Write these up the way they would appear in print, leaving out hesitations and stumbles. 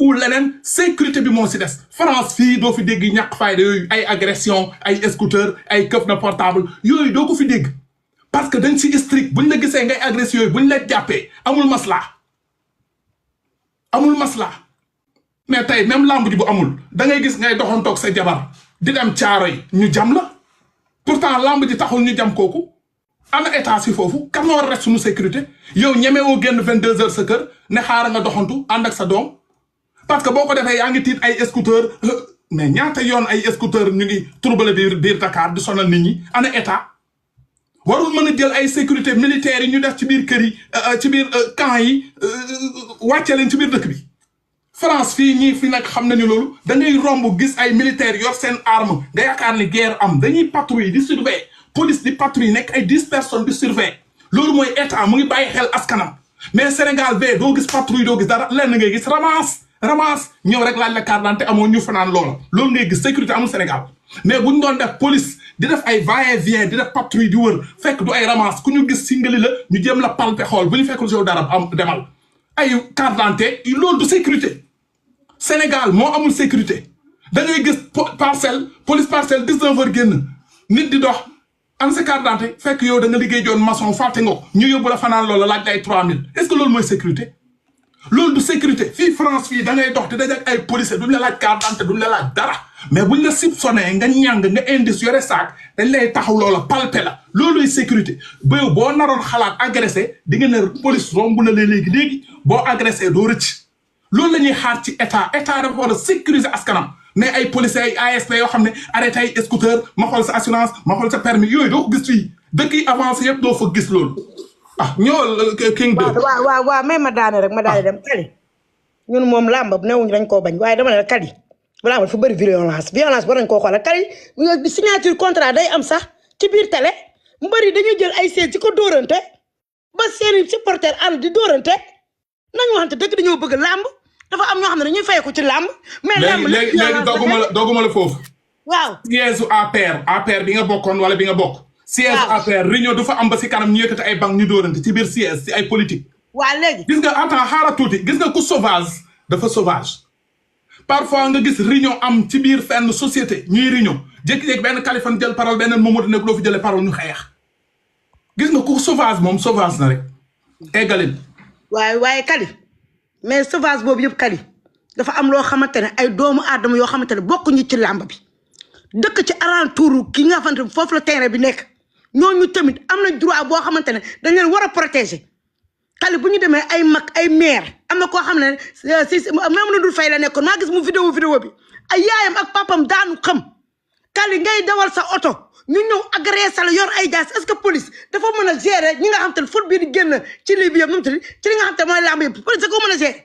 ou leneen sécurité bi moo si des France fii doo fi dégg ñàkk fayda yooyu ay agression ay scooter ay këf na portable yooyu doo ko fi dégg parce que dañ si strict buñ la gisee ngay agression yooyu buñ la jàppee amul masla mais tey même lamb ji bu amul da ngay gis ngay doxantoog sa jabar di dem caaro yi ñu jam la pourtant lamb ji taxul ñu jam kooku ana état si foofu kan moo war a rek suñu sécurité yow ñeme woo génn 22h sa kër ne xaaral nga doxantu ànd ak sa doom parce que boo ko defee yaa ngi tiit ay scooter mais ñaata yoon ay scooter ñu ngi trouble biir Dakar di sonal nit ñi ana état warul mën a jël ay sécurité militaire yi ñu def ci biir kër yi ci biir camp yi wàcce leen ci biir dëkk bi France fii ñii fi nag xam nañu loolu da ngay romb gis ay militaires yor seen arme nga yaakaar ni guerre am dañuy patrouille di surveiller police di patrouille nekk ay 10 personnes di surveiller loolu mooy état mu ngi bàyyi xel askanam mais Sénégal bee doo gis patrouille doo gis dara lenn ngay gis ramasse ñëw rek laaj la carte d'identité amoo ñu fanaan loolu ngay gis sécurité amul Sénégal mais buñ doon def police di def ay va-et-vient di def patrouille di wër fekk du ay ramasse ku ñu gis singali la ñu jéem la palper xool bu ñu fekkul yow dara am demal ay carte d'identité loolu du sécurité Sénégal moo amul sécurité da ngay gis police parcelle 19h génn nit di dox am sa carte d'identité fekk yow da nga liggéey joon maçon fàtte nga ko ñu yóbbu la fanaan loola laaj ay 3000 est-ce que loolu mooy sécurité loolu du sécurité fii France fii da ngay dox di dajak ay policier duñ la laaj carte d'identité duñ la laaj dara mais buñ la soupçonné nga ñàng nga indice yore saak dañ lay taxaw loola palpé la looluy sécurité yow boo naroon xalaat agressé di nga ne police romb na léegi boo agressé doo rëcc loolu la ñuy xaar ci état dafa war a sécuriser askanam mais ay policiers ay ASP yoo xam ne arrêté ay scooter ma xool sa assurance ma xool sa permis yooyu doo ko gis fii dëkk yi avancé yëpp doo fa gis loolu ñëwal King de waaw may ma daane rek ma daane dem Kali ñun moom làmb newuñu dañ koo bañ waaye dama ne la Kali làmb dafa bëri violence war nañ koo xoolal Kali signature contrat day am sax ci biir télé mu bëri dañuy jël ay seet ci ko dóorante ba seeni supporter ànd di dóorante nañu waxante dëgg dañoo bëgg làmb dafa am ñoo xam ne dañuy fayeku ci làmb mais làmb léegi dooguma la foofu waaw siège APR bi nga bokkoon wala bi nga bokk siège APR réunion du fa am ba si kanam ñu yëkkati ay banque ñu dóorante ci biir siège si ay politique waaw léegi gis nga attends xaaral tuuti gis nga ku sauvage dafa sauvage parfois nga gis réunion am ci biir fenn société ñuy réunion jékki-jékki benn Kaliphone jël parole beneen Mamadou nekk loo fi jëlee parole ñu xeex gis nga ku sauvage moom sauvage na rek eggalin waaye Kali mais sauvage boobu yëpp Kali dafa am loo xamante ne ay doomu aadama yoo xamante ne bokkuñu ci làmb bi dëkk ci alentour ki nga xamante ne foofu la terrain bi nekk ñooñu tamit am na droit boo xamante ne dañ leen war a protéger Kali bu ñu demee ay mag ay maire am na koo xam ne si même na dul fay la nekkoon maa gis mu vidéo bi ay yaayam ak papam daanu xam Kali ngay dawal sa oto ñu ñëw agressé la yor ay jaas est-ce que police dafa mën a gérer ñi nga xam te ne foot bii di génn ci lii bi yëpp nu ci li nga xam te mooy lamb yëpp police da ko mën a gérer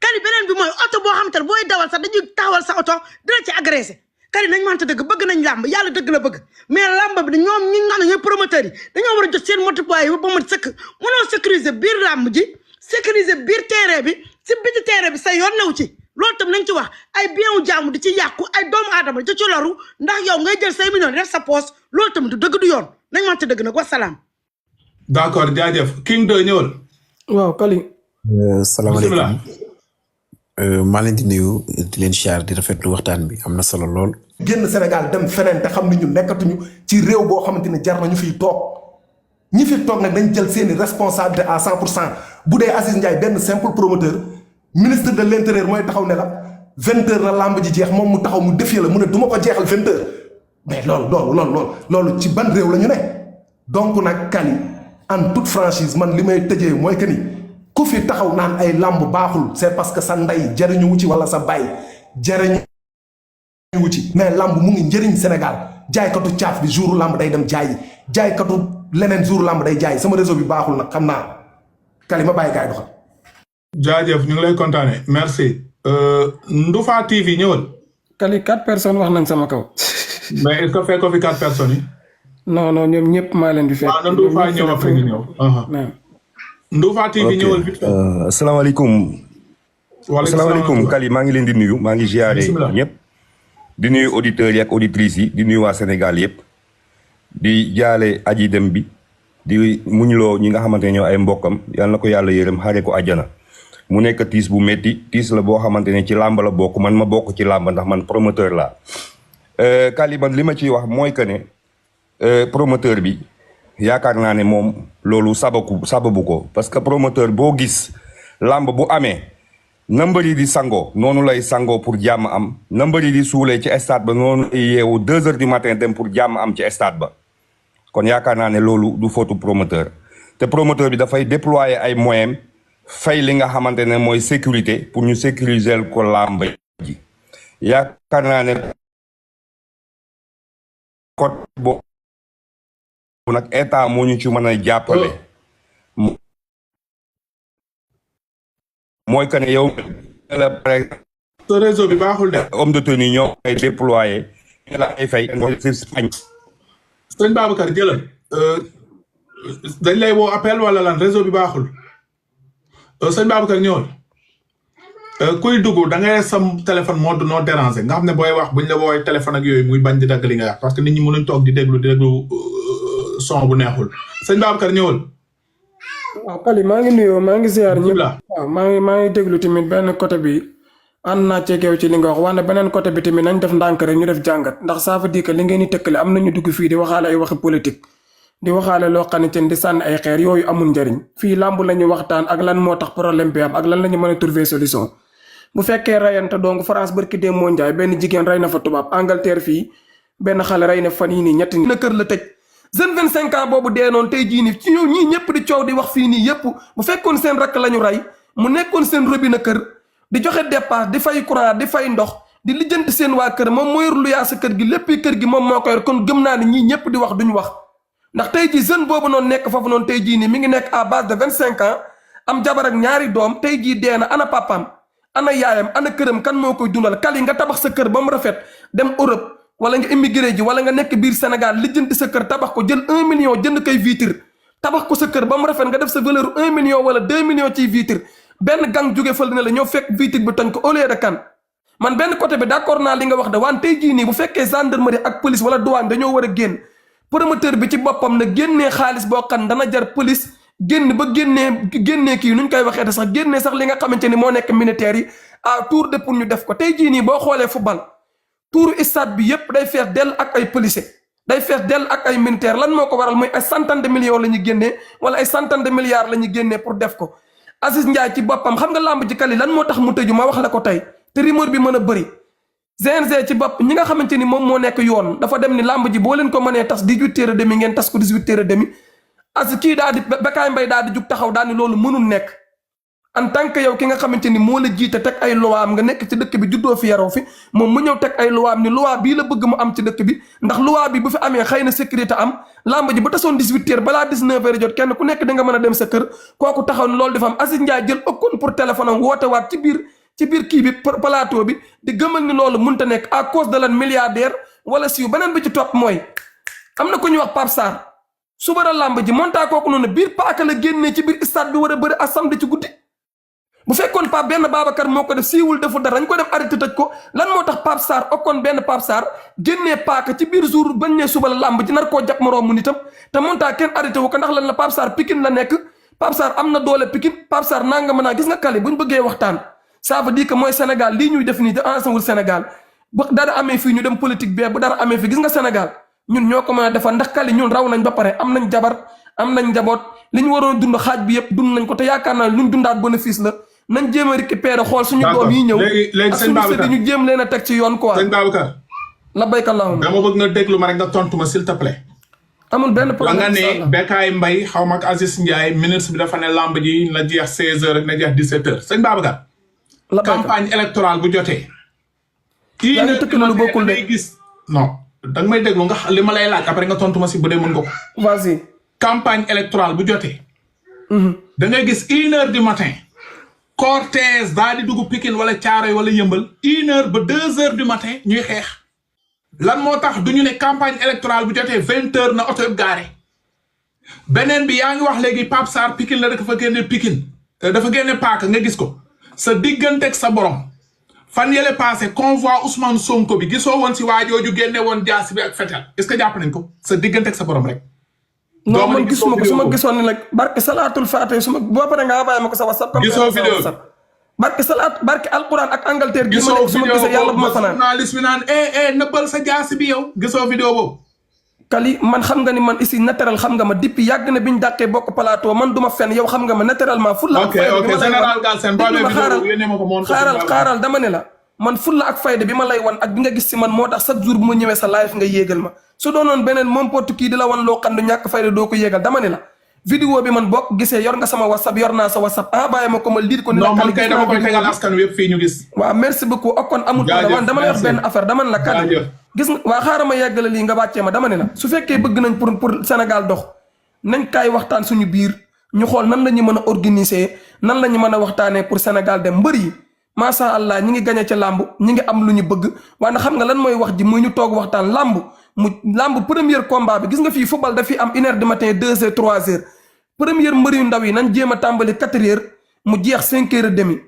Kali beneen bi mooy oto boo xam te ne booy dawal sax dañuy taxawal sa oto dina ci agressé Kali nañ mante dëgg bëgg nañ làmb yàlla dëgg la bëgg mais làmb bi ñoom ñi nga xam ne ñooy promoteurs yi dañoo war a jot seen motuwaay yi ba ma sëkk mënoo sécuriser biir làmb ji sécuriser biir terrain bi si biti terrain bi sa yoon naw ci loolu tam nañ ci wax ay bien wu jaamu di ci yàqu ay doomu aadama di ci loru ndax yow ngay jël 5 millions def sa poche loolu tam du dëgg du yoon nañ mante dëgg nag wasalaam. d'accord jaajëf King de ñëwal. waaw Kali. salaamaaleykum. maa leen di nuyu di leen siyaar di rafetlu waxtaan bi am na solo lool. génn Sénégal dem feneen te xam ni ñu nekkatuñu ci réew boo xamante ni jar na ñu fiy toog ñi fi toog nag dañ jël seeni responsabilité à 100% bu dee Aziz Ndiaye benn simple promoteur ministre de l'intérieur mooy taxaw ne la 20h la lamb ji jeex moom mu taxaw mu défier la mu ne du ma ko jeexal 20h mais loolu ci ban réew la ñu ne donc nag Kali en toute franchise man li may tëjee mooy que ni ku fi taxaw naan ay lamb baaxul c'est parce que sa ndey jariñu wu ci wala sa baay jariñu wu ci mais lamb mu ngi njëriñ Sénégal jaaykatu caaf bi jour lamb day dem jaayi jaaykatu leneen jour lamb day jaay sama réseau bi baaxul nag xam naa Kali ma bàyyi gaay doxal. jaajëf ñu ngi lay kontaane merci Ndufa TV ñëwal. Kali 4 personnes wax nañ sama kaw. mais est-ce que fekk ko fi 4 personnes yi. non ñoom ñëpp maa leen di fekk. waaw Ndufa ñëw après ñu ñëw. Ndufa TV ñëwal vite. asalaamaaleykum. asalaamaaleykum Kali maa ngi leen di nuyu maa ngi ziare ñëpp. di nuyu auditeurs yi ak auditrices yi di nuyu waa Sénégal yëpp. di jaale aji dem bi di muñloo ñi nga xamante ne ñoo ay mbokkam yal na ko yàlla yërëm xaare ko àjjana mu nekk tiis bu métti tiis la boo xamante ne ci làmb la bokk man ma bokk ci làmb ndax man promoteur laa Kali man li ma ciy wax mooy que ne promoteur bi yaakaar naa ne moom loolu sababu ko parce que promoteur boo gis làmb bu amee na mbëri di sangoo noonu lay sangoo pour jàmm am na mbëri di suulee ci stade ba noonu lay yeewu 2 heures du matin dem pour jàmm am ci stade ba kon yaakaar naa ne loolu du faute promoteur te promoteur bi dafay déployer ay moyens fay li nga xamante ne mooy sécurité pour ñu sécuriser ko làmb ji yaakaar naa ne côté boobu nag état moo ñu ci mën a jàppale mooy que ne yow la par exemple sa réseau bi baaxul de. homme de tenue ñoo koy déployer ñu la ay fay sëñ Babacar jëlal dañ lay woo appel wala lan réseau bi baaxul sëñ Babacar ñëwal kuy dugg da ngay sam téléphone mode non déranger nga xam ne booy wax buñ la woowee téléphone ak yooyu muy bañ di dagg li nga wax parce que nit ñi mënuñ toog di déglu son bu neexul sëñ Babacar ñëwal. waaw Kali maa ngi nuyoo maa ngi ziar ñëpp. waaw maa ngi déglu tamit benn côté bi ànd naa ci yow ci li nga wax wante beneen côté bi tamit nañ def ndànk rek ñu def jàngat ndax ça veut dire que li ngeen di tëkkale am nañu dugg fii di waxaale ay waxi politique di waxaale loo xamante ni di sànni ay xeer yooyu amul njëriñ fii làmb la ñu waxtaan ak lan moo tax problème bi am ak lan la ñu mën a trouver solution bu fekkee rayante donc France barki dem moo njaay benn jigéen rey na fa tubaab Angleterre fii benn xale rey na fan yii nii ñetti na kër la tëj jeune 25 ans boobu dee noonu tey jii nii ci ñëw ñii ñëpp di coow di wax fii nii yëpp bu fekkoon seen rakk la ñu rey mu nekkoon seen robinet kër di joxe dépense di fay courant di fay ndox di lijjanti seen waa kër moom moo yor lu yaa sa kër gi lépp kër gi moom moo ko yor kon gëm naa ne ñii ñëpp di wax duñu wax ndax tey jii jeune boobu noonu nekk foofu noonu tey jii nii mi ngi nekk à base de 25 ans am jabar ak ñaari doom tey jii dee na ana papaam ana yaayam ana këram kan moo koy dundal Kali nga tabax sa kër ba mu rafet dem Europe wala nga immigré ji wala nga nekk biir Sénégal lijjanti sa kër tabax ko jël 1 million jënd koy vitre tabax ko sa kër ba mu rafet nga def sa valeur 1 million wala 2 millions ciy vitre benn gang jóge fël ne la ñoo fekk vitre bi toñ ko au lieu de kan man benn côté bi d'accord naa li nga wax de waan tey jii nii bu fekkee gendarmerie ak police wala douane dañoo war a génn promoteur bi ci boppam na génnee xaalis boo xam dana jar police génn ba génnee kii nu ñu koy waxee te sax génnee sax li nga xamante ni moo nekk militaire yi à tour de pour ñu def ko tey jii nii boo xoolee football tuuru stade bi yépp day fees dell ak ay policier day fees dell ak ay militaire lan moo ko waral mooy ay centaine de millions la ñu génnee wala ay centaine de milliards la ñu génnee pour def ko Aziz Ndiaye ci boppam xam nga làmb ci Kali lan moo tax mu tëju ma wax la ko tey te rumeur bi mën a bëri GNG ci bopp ñi nga xamante ni moom moo nekk yoon dafa dem ni làmb ji boo leen ko mënee tas 18h30 ngeen tas ko 18h30 as kii daal di Bécaye Mbaye daal di jug taxaw daal ni loolu mënul nekk en tant que yow ki nga xamante ni moo la jiite teg ay loi am nga nekk ci dëkk bi juddoo fi yaroo fi moom mu ñëw teg ay loi am ni loi bii la bëgg mu am ci dëkk bi ndax loi bi bu fi amee xëy na sécurité am lamb ji ba tasoon 18h balaa 19h jot kenn ku nekk di nga mën a dem sa kër kooku taxaw ni loolu dafa am Aziz Ndiaye jël ëkkoon pour téléphone am woote waat ci biir kii bi plateau bi di gëmal ni loolu mënta nekk à cause de lan milliardaire wala siiw beneen bi ci topp mooy am na ku ñuy wax Pape Sarr suba la lamb ji montaa kooku noonu biir paaka la génnee ci biir stade bi war a bëri à samedi ci guddi bu fekkoon Pape benn Babacar moo ko def siiwul deful dara dañ ko def arrêté tëj ko lan moo tax Pape Sarr okkoon benn Pape Sarr génnee paaka ci biir jour bañ ne suba la làmb ji nar koo jàpp moroomu nitam te montaa kenn arrêté wu ko ndax lan la Pape Sarr Pikine la nekk Pape Sarr am na doole Pikine Pape Sarr nanga mën a gis nga Kali bu ñu bëggee waxtaan ça veut dire que mooy Sénégal lii ñuy def nii de ensemble Sénégal bu dara amee fii ñu dem politique bee bu dara amee fii gis nga Sénégal ñun ñoo ko mën a defar ndax Kali ñun raw nañ ba pare am nañ jabar am nañ njaboot li ñu waroon dund xaaj bi yëpp dund nañ ko te yaakaar naa luñ dundaat bénéfice la nañ jéem a récupérer xool suñu doom yi ñëw léegi sëñ Babacar ñu jéem leen a teg ci yoon quoi. sëñ Babacar. la béykat la woon. dama bëgg nga déglu ma rek nga tontu ma s'il te plaît. amul benn problème nga ne Bécaye Mbaye xaw ma ak Aziz Ndiaye ministre bi dafa ne lamb ji na jeex 16h rek na jeex 17h sëñ Babacar. la campagne électorale bu jotee. yaa ngi tëkk na lu bokkul de gis non danga may déglu nga li ma lay laaj après nga tontu ma si bu dee mën nga ko. vas-y. campagne électorale bu jotee. da ngay gis 1h du matin. cortège daal di dugg Pikine wala Thiaroye wala Yëmbal 1h ba 2h du matin ñuy xeex. lan moo tax du ñu ne campagne électorale bu jotee 20h na oto yëpp gaare. beneen bi yaa ngi wax léegi Pape Sarr Pikine la dafa génne Pikine dafa génne paaka nga gis ko sa digganteeg sa borom fan yële passé convoi Ousmane Sonko bi gisoo woon si waajooju génne woon jaasi bi ak fetel est-ce que jàpp nañ ko sa digganteeg sa borom rek. non man gisuma ko su ma gisoon ni nag barke salaatul faate su ma boo paree nga bàyyi ma ko sa WhatsApp. gisoo vidéo barke salaat barke alquran ak Angleterre gi ma gisoo nekk su ma vidéo gisee yàlla bu ma boobu fanaan journaliste bi naan nëbbal sa jaasi bi yow gisoo vidéo boobu Kali man xam nga ni man ici naturel xam nga ma depuis yàgg na bi ñu dàqee bokk plateau man du ma fenn yow xam nga ma naturellement fulla ak fayda bi ma lay général Galsen boo amee vidéo yónnee ma ko moom xaaral dama ne la man fulla ak fayda bi ma lay wan ak bi nga gis si man moo tax chaque jour bu ma ñëwee sa live nga yéegal ma su doonoon beneen moom porte kii di la wan loo xam ne ñàkk fayda doo ko yéegal dama ne la vidéo bi man bokk gisee yor nga sama whatsapp yor naa sa whatsapp envoyé ma ko ma liir ko ni la Kali kay dama koy tegal askan wi yëpp fii ñu gis waaw merci beaucoup okon amul problème dama lay wax benn affaire dama ne la Kali gis nga waa xaaral ma yeggale lii nga wàccee ma dama ne la su fekkee bëgg nañ pour Sénégal dox nañ kaay waxtaan suñu biir ñu xool nan la ñu mën a organiser nan la ñu mën a waxtaanee pour Sénégal dem mbër yi macha allah ñi ngi gañe ca làmb ñi ngi am lu ñu bëgg waaye xam nga lan mooy wax ji muy ñu toog waxtaan làmb premier combat bi gis nga fii football dafi am 1h du matin 2h 3h première mbër yu ndaw yi nañ jéem a tàmbali 4h mu jeex 5h30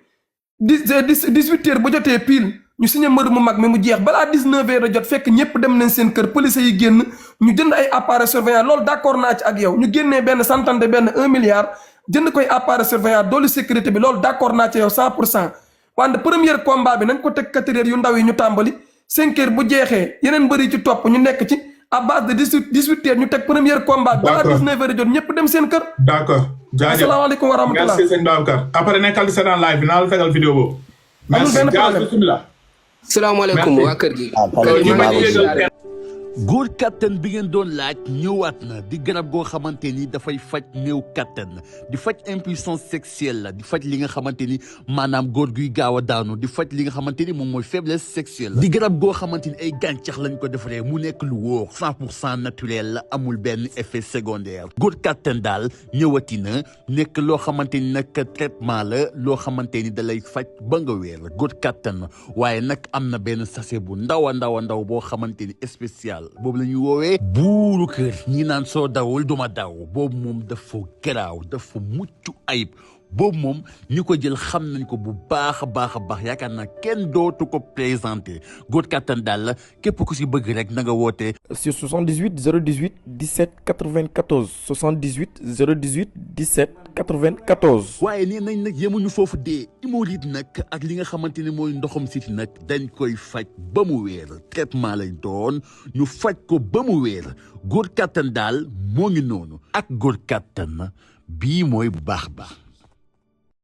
18h bu jotee pile ñu signé mbër mu mag mi mu jeex balaa 19h a jot fekk ñëpp dem nañ seen kër police yi génn ñu jënd ay appareil surveillant loolu d'accord naa ci ak yow ñu génnee benn centaine benn 1 milliard jënd koy appareil surveillant doolu sécurité bi loolu d'accord naa ci yow 100% wante premier combat bi nañ ko teg 4h yu ndaw yi ñu tàmbali 5h bu jeexee yeneen mbër yi ci topp ñu nekk ci à base de 18h ñu teg premier combat bi balaa 19h a jot ñëpp dem seen kër. d'accord jaajëf asalaamaaleykum wa rahmatulah merci sëñ Babacar après nekkal di seetaan live bi naa la tegal vidéo boobu. amul benn problème salaamaaleykum waa kër gi. góor kattan bi ngeen doon laaj ñëwaat na di garab goo xamante ni dafay faj néew kattan di faj impuissance sexuelle la di faj li nga xamante ni maanaam góor guy gaaw a daanu di faj li nga xamante ni moom mooy faiblesse sexuelle di garab goo xamante ni ay gàncax lañ ko defaree mu nekk lu wóor 100% naturel la amul benn effet secondaire góor kattan daal ñëwati na nekk loo xamante ni nag traitement la loo xamante ni da lay faj ba nga wéer góor kattan waaye nag am na benn sachet bu ndaw a ndaw boo xamante ni spécial boobu la ñuy woowee buuru kër ñi naan soo dawul duma daw boobu moom dafa garaaw dafa mucc ayib boobu moom ñu ko jël xam nañ ko bu baax a baax yaakaar naa kenn dootu ko présenté góor kattan daal la képp ku si bëgg rek na nga woote sur 78 018 17 94 78 018 17 94. waaye nee nañ nag yemuñu foofu dee hémorroïde nag ak li nga xamante ne mooy ndoxam siti nag dañ koy faj ba mu wéer traitement lañ doon ñu faj ko ba mu wéer góor kattan daal moo ngi noonu ak góor kattan bii mooy bu baax